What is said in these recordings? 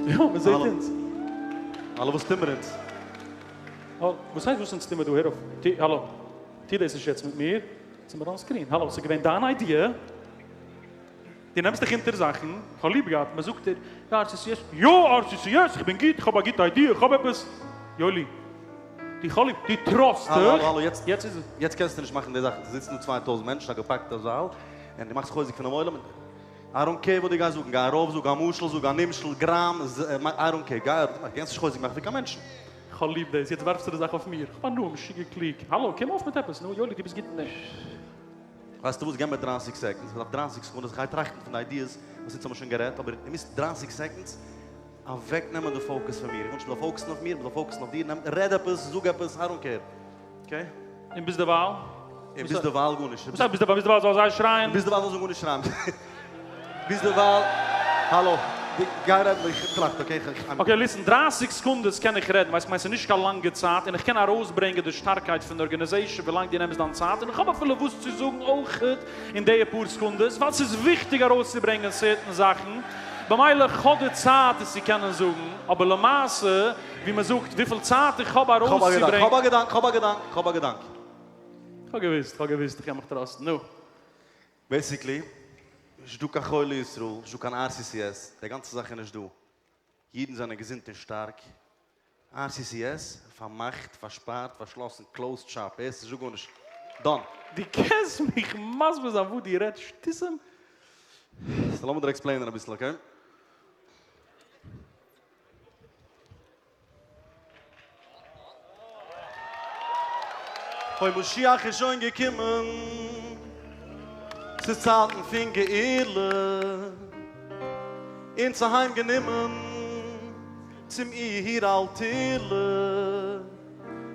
יא, מען זעט אונז. האלא, וואס טוהן מיר אונז? וואס הייסט וואס אונז טוהן מיר דא? הער אויף, האלא, טוה דאס נישט יעצט מיט מיר, זעמיר on screen, האלא, ס'איז געווען דיין idea, דו נעמסט דיך אונטער זאכן, איך האב ליב געהאט, מען זאגט דיר, יא RCCS, יא RCCS, איך בין גוט, איך האב א גוטע idea, איך האב עפעס, יואלי, דו איך האב ליב, דו trust האלא, דיך, האלא, האלא, יעצט, יעצט איז עס. יעצט קענסטו נישט מאכן די זאכן, ס'זיצן דא 2000 מענטשן, א געפאקטע זאל, און דו מאכסט חוזק פונעם עולם, I don't care וואס דו גייסט זאגן, גיי ארויף זאג א משל, זאג א נמשל, גראם, I don't care, גיי ארויף, קענסט נישט חוזק מאכן פון קיין מענטשן. כ'האב ליב דאס, יעצט ווארפסטו די זאך אויף מיר, כ'האב הנאה, משוגע קלוג, האלא, קום אויף מיט עפעס, נו, יואלי דו ביסט גוט אין דעם. ווייסטו וואס, געב מיר 30 seconds, כ'דארף 30 סעקונדעס, כ'גיי טראכטן פון די ideas וואס אונז האבן שוין גערעדט, אבער דו מוזט 30 seconds אוועקנעמען די focus פון מיר, איך וויל נישט מ'זאל focus ן אויף מיר, מ'זאל focus ן אויף דיר, נעם, רעד עפעס, זאג עפעס, I don't care, okay? און ביז דערווייל? און ביז דערווייל גארנישט. וואס הייסט ביז דערווייל? ביז דערווייל זאל זיי שרייען? ביז דערווייל זאל זיי גארנישט שרייען. ביז דערווייל, האלא, גיי רעדן, איך טראכט, okay? איך. Okay, listen, 30 סעקונדעס קען איך רעדן, ווייסט, כ'מיין ס'איז נישט קיין לאנגע צייט, און איך קען ארויסברענגען די שטארקייט פון די organization ווילאנג דו נעמסט דיין צייט, און איך האב אפילו וואס צו זאגן אויכעט אין די פאר סעקונדעס, ווייל ס'איז וויכטיג ארויסצוברענגען certain זאכן, במילא כ'האב די צייט עס צו קענען זאגן, אבער למעשה, ווי מ'זאגט, וויפיל צייט איך האב ארויסצוברענגען. כ'האב א געדאנק, כ'האב א געדאנק, כ'האב א געדאנק. כ'האב געוואוסט, כ'האב געוואוסט, איך קען מיך trust ן, נו. Basically, נישט דא קיין חולי ישראל, נישט דא קיין RCCS, די גאנצע זאך איז נישט דא. אידן זענען געזונט און שטארק. RCCS, פארמאכט, פארשפארט, פארשלאסן, closed shop, עס איז דא גארנישט. Done. דו קענסט מיך מסביר זיין וואס דו רעדסט שטותים? So לאמיר דיר explain ען אביסל, okay? אוי משיח איז שוין געקומען, ס'איז צייטן פון גאולה, אונז אהיים גענומען צום עיר אל תילה,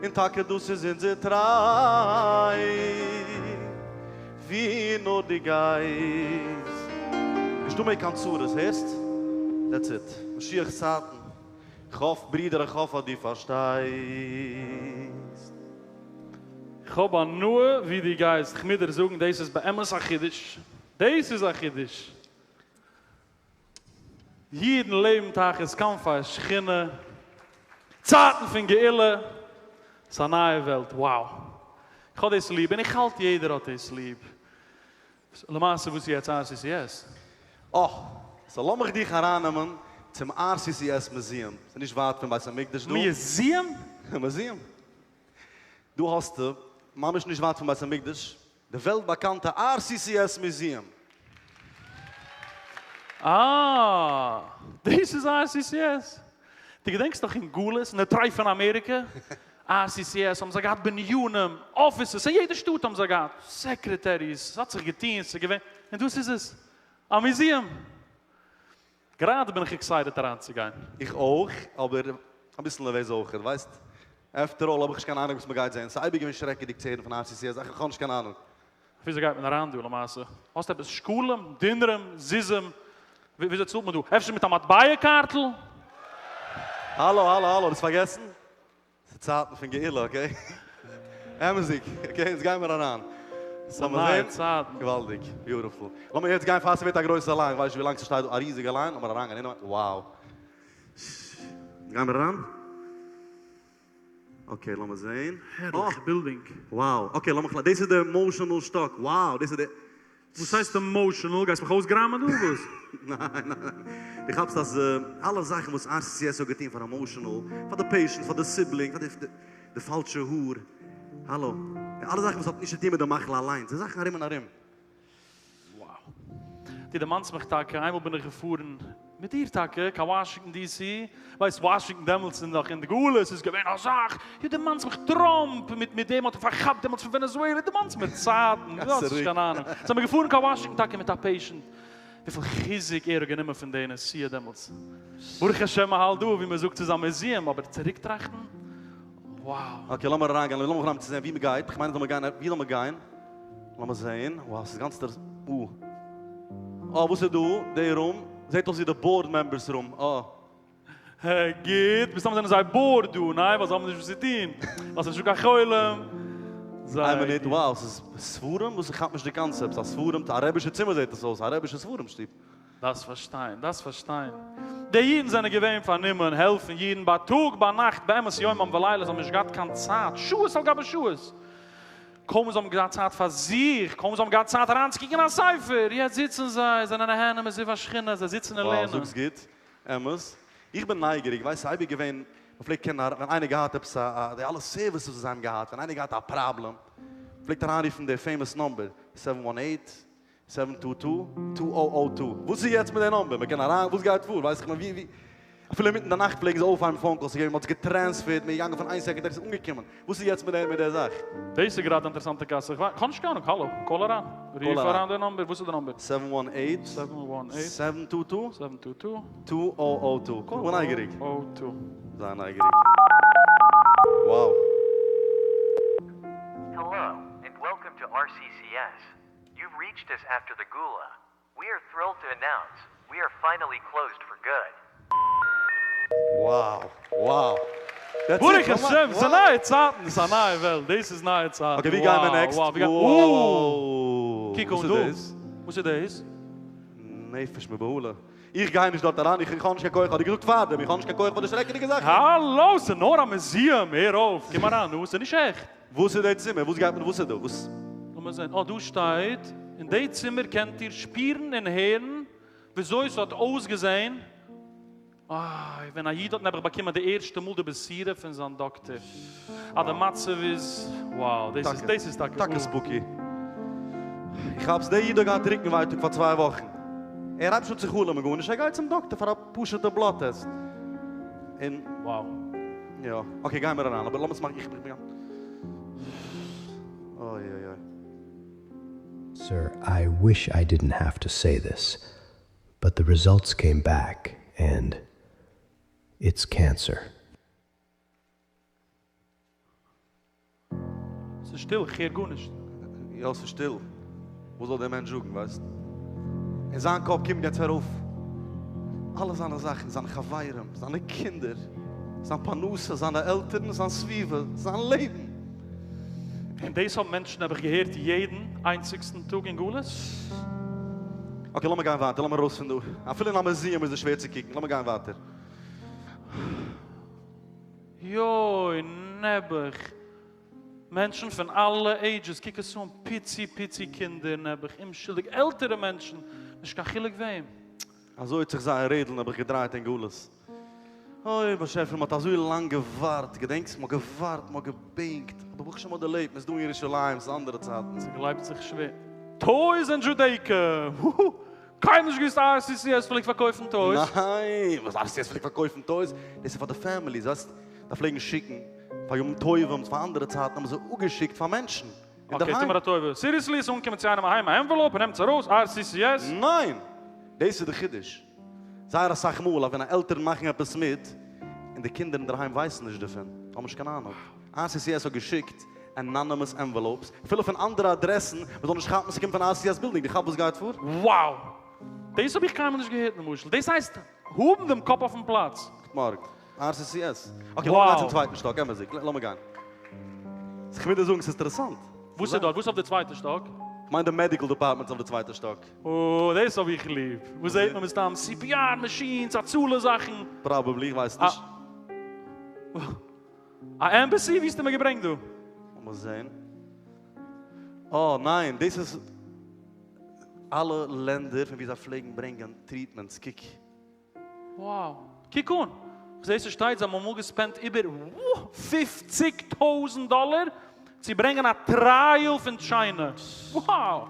און טאקע דאס איז אונזער טריי, ווי נאר דו גייסט. נישטא מער קיין צרות, הערסט? That's it, משיח'ס צייטן. כ'האף ברודער איך האף אז דו פארשטייסט. כ'האב הנאה ווי דו גייסט, כ'מוז דיר זאגן דאס איז באמת א חידוש, דאס איז א חידוש. אידן לעבן תחת כנפי השכינה, צייטן פון גאולה, ס'איז א נייע וועלט, wow. איך האב דאס ליב און איך האלט יעדער האט דאס ליב. למעשה וואס איז יעצט RCCS? אה, so לאמיך דיך ארייננעמען צום RCCS museum, ס'איז נישט ווייט פון בית המקדש דא. Museum? Museum. דא האסטו, ממש נישט ווייט פון בית המקדש, די וועלט באקאנטע RCCS museum. אה, דאס איז RCCS. דו געדענקסט נאך אין גלות, אין די טרייף פון אמעריקע? RCCS האבן זיי געהאט בנינים, offices, אין יעדע שטאט האבן זיי געהאט secretaries, ס'האט זיך געטון, ס'איז געווען, און דאס איז עס, א museum. גראדע בין איך excited אריינצוגיין. איך אויך, אבער אביסל נערוועז אויך, ווייסט, after all האב איך נישט קיין אהנונג וואס מ'גייט זען, ס'איז אייביג געווען שרעקעדיג צו הערן פון RCCS, איך האב נישט קיין אהנונג. וויאזוי גייט מען אריין דא למעשה? האסט עפעס שקלים, דינרים, זוזים? וויאזוי צאלט מען דא? אפשר מיט א מטבע קארטל? האלא האלא האלא, האסט פארגעסן? ס'איז צייטן פון גאולה, okay? אמת'דיג, okay, יעצט גייען מיר אריין. נייע צייטן. געוואלדיג, beautiful. לאמיר יעצט גיין פאר ס'ווערט א גרויסע line, כ'ווייס נישט ווי לאנג ס'שטייט דא, א ריזיגע line, לאמיר אריינגיין אינעווייניג, wow. גייען מיר אריין? Okay, לאמיר זעהן. הערליכע building. Wow, okay, לאמיך, דאס איז די emotional שטאק, wow, דאס איז די. וואס הייסט emotional? גייסט מיך אויסגראמען דא? וואס? ניין ניין, דו כאפסט אז אלע זאכן וואס RCCS האט געטון פאר emotional, פאר די patients, פאר די sibling, פאר די פאלשע האר, האלא, די אלע זאכן וואס האט נישט צו טון מיט די מחלה אליינס, די זאכן ארום און ארום. Wow. דו דערמאנסט מיך טאקע, איינמאל בין איך געפארן מיט דיר טאקע קיין וואשינגטאן DC, ווייסט וואשינגטאן דעמאלטס איז נאך אין די גלות איז געווען א זאך, דו דערמאנסט מיך טראמפ מיט מיט דעם האט ער פארכאפט דעמאלטס פון ווענעזועלע, דו דערמאנסט מיר צייטן, דו האסט נישט קיין אהנונג, זעמיר געפארן קיין וואשינגטאן טאקע מיט א patient, וויפיל חיזוק ער האט גענומען פון די נסיעה דעמאלטס, ברוך השם מען האלט דא ווי מען זאגט ס'איז א museum, אבער צוריקטראכטן? Wow. Okay לאמיר אריינגיין, לאמיר אנהייבן צו זען ווי מען גייט, איך מיין אז לאמיר גיין, ווי לאמיר גיין? לאמיר זעהן, wow ס'איז גאנץ אינטערעסאנט, אה. אה וואס איז דא? די room זעהט אויס ווי די board members room, אה. הע גוט, מסתם זענען זיי bored דא, ניין? ווייל זיי האבן נישט וואס צו טון, ווייל ס'איז נישטא קיין חולים. איין מינוט, wow ס'איז ספרים? וואס? איך כאפ נישט די קאנצעפט, ס'איז א ספרים, א רעבישע צימער זעהט עס אויס, א רעבישע ספרים שטוב. דארפסט פארשטיין, דארפסט פארשטיין. די אידן זענען געווען פארנומען העלפן אידן בייטאג, ביינאכט, באמת יומם ולילה, זיי האבן נישט געהאט קיין צייט, שעות על גבי שעות. קוים זיי האבן געהאט צייט פאר זיך, קוים זיי האבן געהאט צייט אריינצוקוקן אין א ספר, יעצט זיצן זיי, זענען נהנה מזיו השכינה, זיי זיצן און Wow, לערנען. זאגסט גוט. אמת. איך בין נייגעריג, ווייסט ס'איז אייביג געווען, מ'פלעגט קענען ווען איינער געהאט עפעס א א די אלע services וואס זיי האבן געהאט, ווען איינער געהאט א פראבלעם, פלעגט אריינרופן די famous number, seven one eight, seven two two, two o o two. וואס איז יעצט מיט די number? מ'קען אריין, וואס גייט פאר? ווייס איך מיין ווי ווי. אפילו אינמיטן די נאכט פלעגן זיי אויפהייבן phone calls, ס'איז געווען מ'האט עס געטרענספערט, מ'איז געגאנגען פון איין secretary ס'איז אנגעקומען. וואס איז יעצט מיט די מיט די זאך? דאס איז גראדע אינטערעסאנטע קשיא, איך ווייס, כ'האב נישט קיין אנונג, האלא, call אריין, רוף אריין די number, וואס איז די number? seven one eight, seven one eight, seven two two, seven two two, two o o two. two כ'בין נייגעריג. o two. זייער נייגעריג. Wow. Hello, and welcome to RCCS. You've reached us after the Gula. We are thrilled to announce we are finally closed for good. Wow. Wow. That's ברוך it, השם, Wow. ס'איז נייע צייטן, ס'איז א נייע וועלט, דאס איז נייע צייטן. Okay, ווי גייען מיר Wow, next? wow, ווי גייען- Wow. קוק וואס אן איז דא. דאס? וואס איז דאס? נפש מבהלה. איך גיי נישט דארט אריין, איך האב נישט קיין כח, האב איך געזאגט פארדעם, איך האב נישט קיין כח פאר די שרעקעדיגע זאכן. האלא, ס'איז נאר א museum, הער אויף, קום אריין, נו, ס'איז נישט עכט. וואס איז די צימער? וואס גייט מען, וואס איז דא? וואס? לאמיר זען, אה, דא שטייט, אין די צימער קענט איר שפירן און הערן וויאזוי ס'האט אויסגעזען, איי, ווען א איד האט נעבעך באקומען די ערשטע מאל די בשורה פון זיין דאקטער אז די מצב איז, wow, דאס איז, דאס איז טאקע, טאקע spooky. איך האב'ס, דער איד האט געהאט רוקן ווייטאג פאר צוויי וואכן. ער הייבט נישט אן צו חלומ'ען גארנישט, ער גייט צום דאקטער פאר א פשוט'ע blood test. און. Wow. יא, okay, גיימער אריין, אבער לאמיר עס מאכן, איך בין. אוי אוי אוי. Sir, I wish I didn't have to say this, but the results came back and it's cancer. ס'איז שטיל, איך הער גארנישט. יא, ס'איז שטיל. וואס זאל דער מענטש זאגן, ווייסט? אין זיין קאפ קומט יעצט ארויף אלע זיינע זאכן, זיינע חברים, זיינע קינדער, זיין פרנסה, זיינע עלטערן, זיין סביבה, זיין לעבן. און דאס האבן מענטשן נעבעך געהערט יעדן איינציגסטן טאג אין גלות. Okay, לאמיר גיין ווייטער, לאמיר ארויס פון דא. אפילו אין א museum איז עס שווער צו קוקן, לאמיר גיין ווייטער. יוי, נעבעך. מענטשן פון אלע ages, קוק עס אן, פיצי פיצי קינדער, נעבעך, אומשולדיג, עלטערע מענטשן, נישט קיין חילוק וועם. אזוי האט זיך זייער רעדל נעבעך געדרייט אין גלות. אוי באשעפער, מען האט אזוי לאנג געווארט, געדענקסט? מען האט געווארט, מען האט געבענקט, אבער ברוך השם מען האט דערלעבט, מען איז דא אין ירושלים, ס'איז אנדערע צייטן. ס'גלייבט זיך שווער. Toys אין Judaica! וואו! קיינמאל נישט געוואוסט RCCS פלעגט פארקויפן toys. ניין! וואס RCCS פלעגט פארקויפן toys? דאס איז פאר די families, ווייסט? זיי פלעגן שיקן פאר ימים טובים, פאר אנדערע צייטן האבן זיי אפגעשיקט פאר מענטשן Okay, טו מיר א טובה. Seriously, ס'איז אנגעקומען צו איינעם אהיים א envelope, ער נעמט עס ארויס, RCCS? ניין! דאס איז די חידוש. זייער אסאך מאל אז ווען עלטערן מאכן עפעס מיט, און די קינדער אינדערהיים ווייסן נישט דערפון, האבן נישט קיין אהנונג. RCCS האט געשיקט anonymous envelopes, אפילו פון אנדערע אדרעסן, מען זאל נישט כאפן ס'קומט פון RCCS building, דו כאפסט וואס גייט פאר? Wow! דאס האב איך קיינמאל נישט געהערט למשל. דאס הייסט האבן דעם קאפ אויפן פלאץ. גוט מארגן. RCCS. Okay, לאמיר גיין צום צווייטן שטאק, אמת'דיג, לאמיר גיין. איך מוז דיר זאגן, ס'איז אינטערעסאנט. וואס איז דארט? וואס איז אויף די צווייטע שטאק? כ'מיין די medical department איז אויף די צווייטע שטאק. אה, דאס האב איך ליב. וואס זעט מען מסתם? CPR machines, הצלה זאכן. Probably, איך ווייס נישט. א embassy? ווי האסטו מיר געברענגט דא? לאמיר זען. אה, ניין, דאס איז אלע לענדער פון וואו זיי פלעגן ברענגען treatments, קוק. Wow. קוק אן. כ'זעה ס'שטייט זיי האבן אמאל געספענדט איבער 50 טויזנט דאלער צו ברענגען א trial פון China. Wow! אה,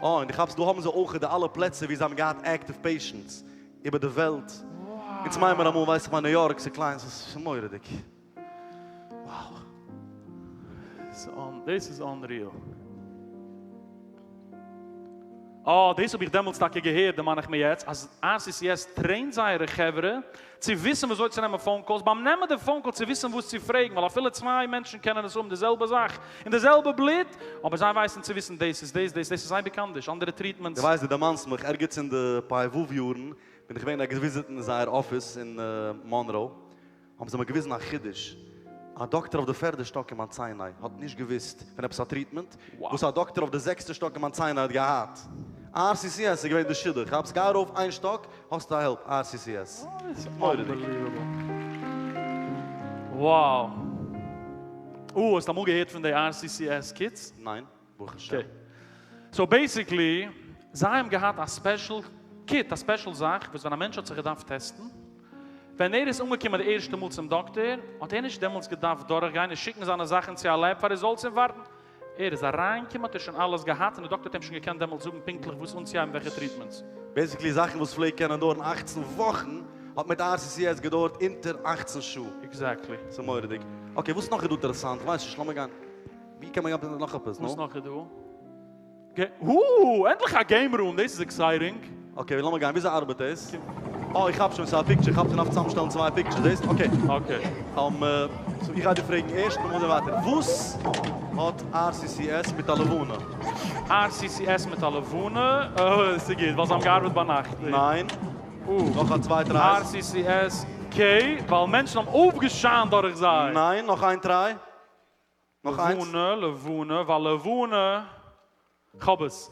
און דו כאפסט, דא האבן זיי אויך די אלע פלעצער וואו זיי האבן געהאט active patients איבער די וועלט. אונז מיינען מיר אמאל, ווייס איך מיין, ניו יארק, ס'איז קליין, ס'איז מורא'דיג. Wow. דאס איז unreal. אה, דאס האב איך דעמאלטס טאקע געהערט, דערמאן איך מיר יעצט, אז RCCS trainט זייערע חברה צו וויסן ווי אזוי צו נעמען phone calls, ביים נעמען די phone call צו וויסן וואס צו פרעגן, ווייל אפילו צוויי מענטשן קענען עס האבן די זעלבע זאך און די זעלבע בלוט, אבער זיי ווייסן צו וויסן דאס איז דאס, דאס דאס איז אייביג אנדערש, אנדערע treatments. דו ווייסט, דו דערמאנסט מיך, ערגעץ אין די פ"ו יארן בין איך געווען געוויזיט אין זייער אפיס אין מאנראו, האבן זיי מיר געוויזן א חידוש, א דאקטער אויף די פערדע שטאק אין Mount Sinai האט נישט געוואוסט פון עפעס א treatment וואס א דאקטער אויף די זעקסטע שטאק אין Mount Sinai האט געהאט. RCCS איז געווען די שידוך, כאפסט? גיי ארויף איין שטאק האסטו א העלפ, RCCS. מורא'דיג. Unbelievable. Wow. אה, האסט אמאל געהערט פון די RCCS kits? ניין, ברוך השם. Okay. So basically, זיי האבן געהאט א special kit, א special זאך, וואס ווען א מענטש האט זיך געדארפט טעסטן, ווען ער איז אנגעקומען די ערשטע מאל צום דאקטער, האט ער נישט דעמאלטס געדארפט דורכגיין און שיקן זיינע זאכן צו א lab פאר results און ווארטן. ער איז אריינגעקומען האט ער שוין אלעס געהאט און די דאקטער האט אים שוין געקענט דעמאלטס זאגן פונקטליך וואס אנצוהייבן וועלכע treatments. Basically זאכן וואס פלעגט קענען דויערן 18 וואכן האט מיט RCCS געדויערט אונטער 18 שעה. Exactly. ס'איז מורא'דיג. Okay, וואס נאך איז דא אינטערעסאנט? כ'ווייס נישט, לאמיר גיין. ווי קען מען גיין נאך עפעס? וואס נו? נאך איז דא? הו! ענדליך א game room, דאס איז exciting. Okay, לאמיר גיין. וויאזוי ארבעט דאס? אה, איך האב שוין, ס'איז א picture. איך האב שוין אויף צוזאמשטעלן צוויי pictures. זעסט? Okay. Okay. So איך גיי דיר פרעגן ערשט, נאכדעם אזוי ווייטער. וואס האט RCCS מיט א לבנה? RCCS מיט א לבנה? אה, ס'איז גוט, ווייל זיי האבן געארבעט ביינאכט. ניין. נאך א צוויי tries. RCCS, K, ווייל מענטשן האבן אויפגעשיינט דורך זיי. ניין, נאך איין try. נאך איינס. לבנה, לבנה, ווייל לבנה, כ'האב עס.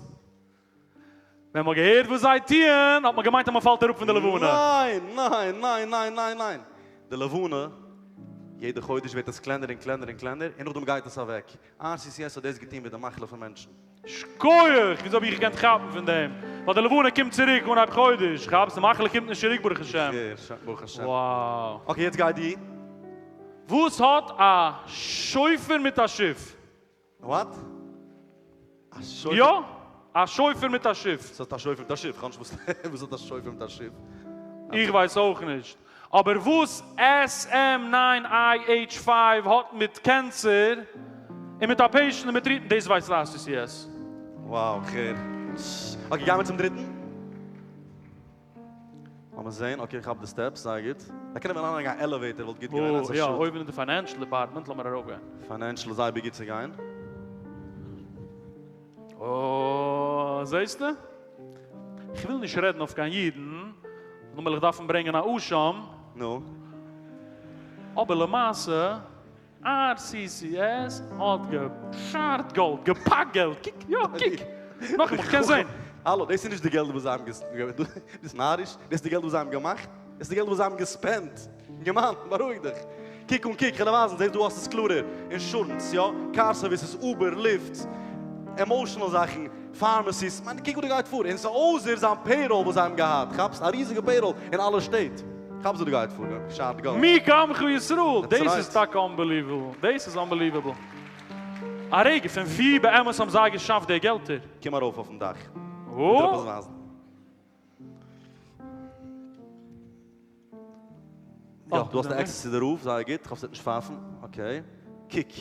ווען מ'האט געהערט וואס זיי טוען, האט מען געמיינט אז מ'פאלט אראפ פון די לבנה. ניין, ניין, ניין, ניין, ניין, ניין. די לבנה, יעדע חודש ווערט עס קלענער און קלענער און קלענער, און נאכדעם גייט עס אוועק. RCCS האט דאס געטון מיט די מחלה פון מענטשן. שקויעך! וויאזוי האב איך געקענט כאפן פון דעם? ווייל די לבנה קומט צוריק אנהייב חודש. כאפסט? די מחלה קומט נישט צוריק ברוך השם. ברוך השם. Wow. Okay, יעצט גיי די. וואס האט א שופר מיט א שיף? What? א שופר? יא, א שופר מיט א שיף. וואס האט א שופר מיט א שיף? כ'האב נישט וואס וואס האט א שופר מיט א שיף? איך ווייס אויך נישט. אבער וואס SM9IH5 האט מיט cancer און מיט א patient און מיט treatment, דאס ווייסט RCCS. Wow, כ'הער. Okay, גיימיר צום דריטן. לאמיר זען, okay, איך האב די steps, זייער גוט. דא קענען מיר אריינלייגן א elevator, וואלט גוט געווען, יא, אויבן אין די financial department, לאמיר ארויפגיין. Financial איז זייער גוט צו גיין. אה, זעסטו? איך וויל נישט רעדן אויף קיין אידן, נאר וועל איך דארפן ברענגען א אשם. נו. אבער למעשה, RCCS האט געשארט גאלד, געפאקט געלט, קוק, יא, קוק, נאכאמאל, איך קען זען. האלא, דאס איז נישט די געלט וואס זיי האבן געס, ביסט נאריש? דאס איז די געלט וואס זיי האבן געמאכט? דאס איז די געלט וואס זיי האבן גע spend ט? אינגערמאן, בארואיג דיך. קוק און קוק, כ'וועל דיר ווייזן, זעסט דא האסט עס קלארער, insurance, יא, car services, Uber, Lyft, emotional זאכן, pharmacies, כ'מיין קוק וואס דא גייט פאר, און ס'איז אויסער זיין payroll וואס זיי האבן געהאט, כאפסט? א ריזיגע payroll אין אלע שטעט. כאפסט וואס דא גייט פאר, געשארט גאלד. מי כעמך ישראל, That's דאס איז right. טאקע unbelievable, דאס איז unbelievable. א רגע, פון ווי באמת האבן זיי געשאפט די געלטער? קום ארויף אויפן דאך. וואו? איך וועל דיר עפעס ווייזן. יא, דו האסט די access צו די roof, זייער גוט, כ'האף ס'וועט נישט פייפן, okay. קוק,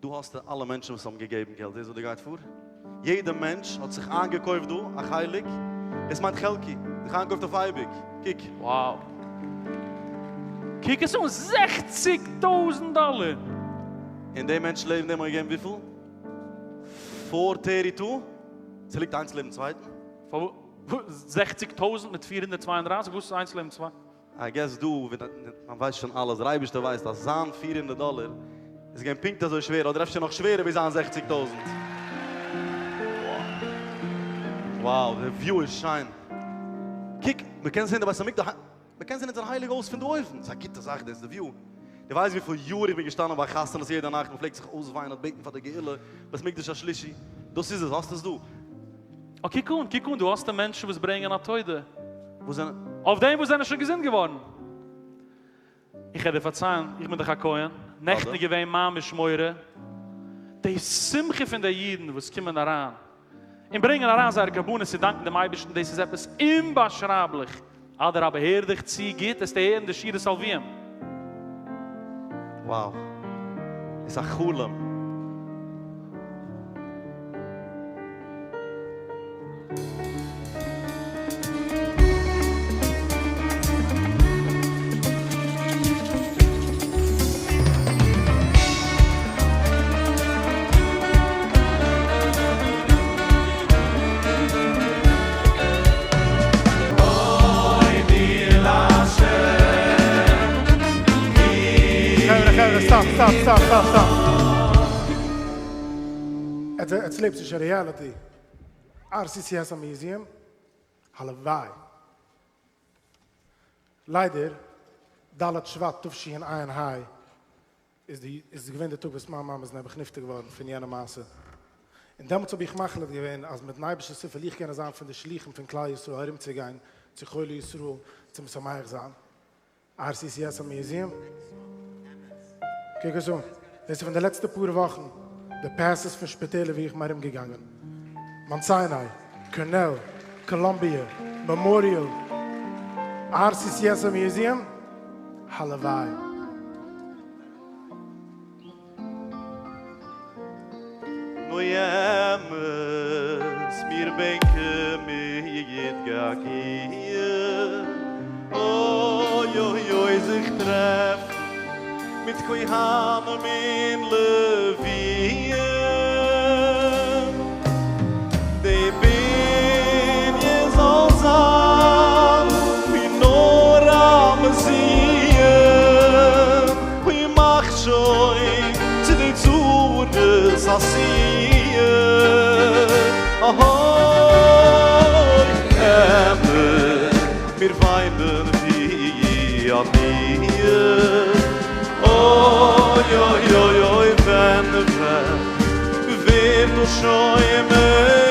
דא האסטו אלע מענטשן וואס האבן געגעבן געלט, זעסט וואס דא גייט פאר? יעדע מענטש האט זיך איינגעקויפט דא א חלק, דאס מיינט חלקי, זיך איינגעקויפט אויף אייביג, קוק. Wow. קוק עס אן, 60,000 דאלער! און די מענטש לעבן דעם האט געגעבן וויפיל? 432? ס'ליגט איינס לעבן צווייטן? 60,000 מיט 432? וואס איז איינס לעבן צוויי? I guess דא, מען ווייסט שוין אלעס, דער אייבערשטער ווייסט אז זיין 400 דאלער איז געווען פונקט אזוי שווער, אדער אפשר נאך שווערער ווי זיין 60,000. Wow, די view איז שיין. קוק, מען קען זען די בית המקדש, מען קען זען אונזער הייליג הויז פון דא אויבן. ס'איז א גוטע זאך דאס, די view. דו ווייסט וויפיל יאר איך בין געשטאנען ביי חתונות יעדע נאכט, מען פלעגט זיך אויסוויינען און בעטן פאר די גאולה, בית מקדש השלישי. דאס איז עס, האסט עס דא. אה, קוק אן, קוק אן, דא האסטו מענטשן וואס ברענגען א תודה. וואס זענען? אויף דעם וואס זענען שוין געזונט געווארן. איך וועל דיר פארציילן, איך בין דאך א כהן, נעכטן איז געווען מיין משמורה, די שמחה פון די אידן וואס קומען אריין און ברענגען אריין זייערע קרבנות צו דאנקען דעם אייבערשטן, דאס איז עפעס אומבאשרייבליך. אדרבה, הער דיך צו גוט, עסטו הערן די שירת הלוויים. Wow, איז א חלום. חברה חברה stop stop stop stop stop. עטס לעבטס נישט אין reality. RCCS א museum? הלוואי. ליידער, ד' שבט תשע"ה איז די איז געווען די טאג וואס מיין מאמע איז נעבעך נפטר געווארן פון יענע מעשה, און דעמאלטס האב איך מחליט געווען אז מיטן אייבערשטנ'ס הילף וועל איך קענען זיין פון די שלוחים פון כלל ישראל ארומצוגיין צו חולי ישראל צו משמח זיין. RCCS א museum? קוק עס אן, דאס איז פון די לעצטע פאר וואכן, די passes פון שפיטעלער ווי איך בין ארום געגאנגען, Mount Sinai, Cornell, Columbia, Memorial, RCCS א museum? הלוואי. אוי אמת, מיר בענקען מיט געגועים, אוי אוי אוי זיך טרעפן מיט כהנים און לוויים, די בנין זאל זיין ווי נאר א museum, אוי מאכט שוין צו די צרות א סיום, אוי אמת מיר וויינען ווי עניים, אוי אוי אוי אוי ווען ווען ווערט דאס שוין.